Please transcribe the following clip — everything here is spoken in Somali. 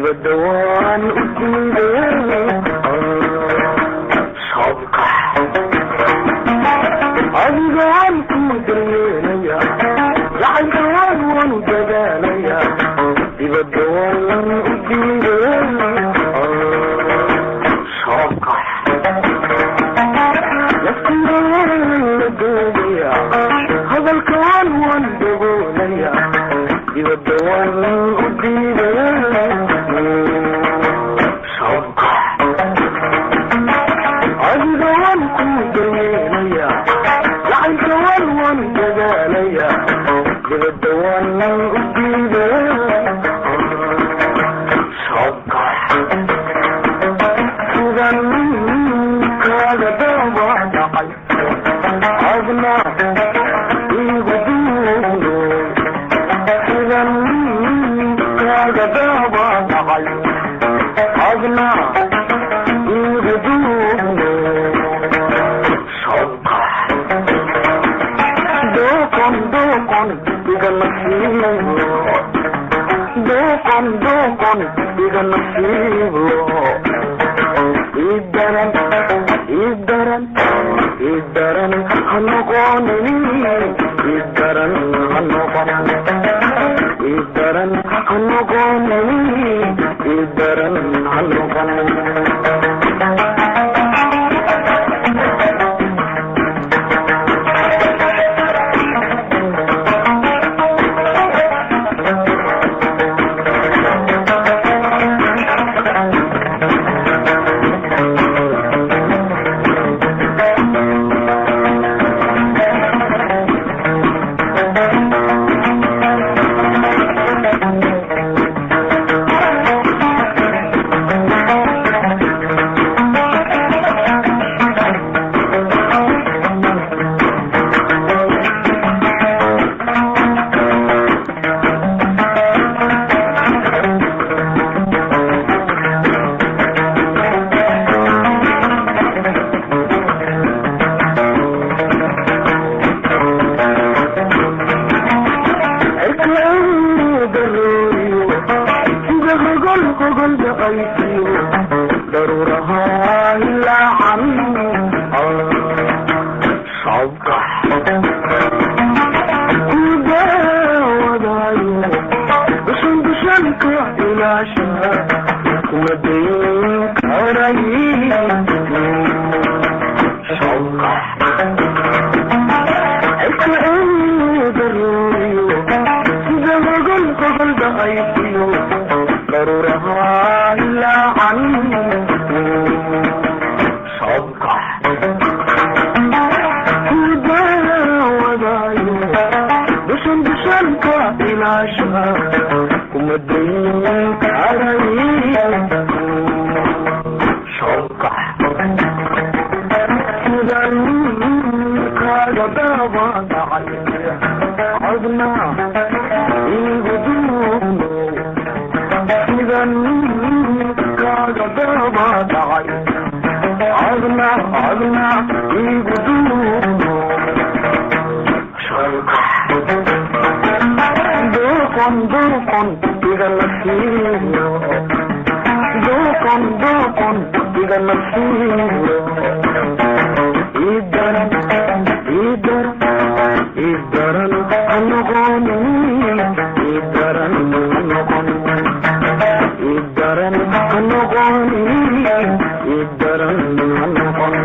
Dibadda waan u diiday, sawkax. Adiga waan ku daryeelaya, jacaylka waan u dadaalaya, dibadda waan u diiday, sawkax. Naftayda waan la doodaya, hadalka waan daboolaya, dibadda waan u diiday, sawkax. Adiga waan ku daryeelaya, jacaylka waan dadaalaya, dibadda waan u diiday, sawkax. Sidan kaaga daba dhacay, adna igu duulo. Sidan kaaga daba dhacay, adna igu duulo, sawkax. Doqon, doqon iga nasiibo, doqon, doqon iga nasiibo. Idaran, idaran, idaran ha noqonin, idaran ha noqon, idaran ha noqonin, idaran ha noqon. Sida gogol gogol dhaqaysiyo, daruuraha ilaacan, sawkax. Ku daawadayo dushan dushanka ilaasha, kuma dayn karay, sawkax. Sida gogol gogol dhaqaysiyo, daruuraha ilaacan, sawkax. Ku daawadayo dushan dushanka ilaasha, kuma dayn karay, sawkax. Sidan kaaga daba dhacay, adna igu duuno. Sidan kaaga daba dhacay, adna, adna igu duuno, sawkax. Doqon, doqon iga nasiibo, doqon, doqon iga nasiibo. Idaran, idaran, idaran ha noqonin, idaran ha noqon, idaran ha noqonin, idaran ha noqon.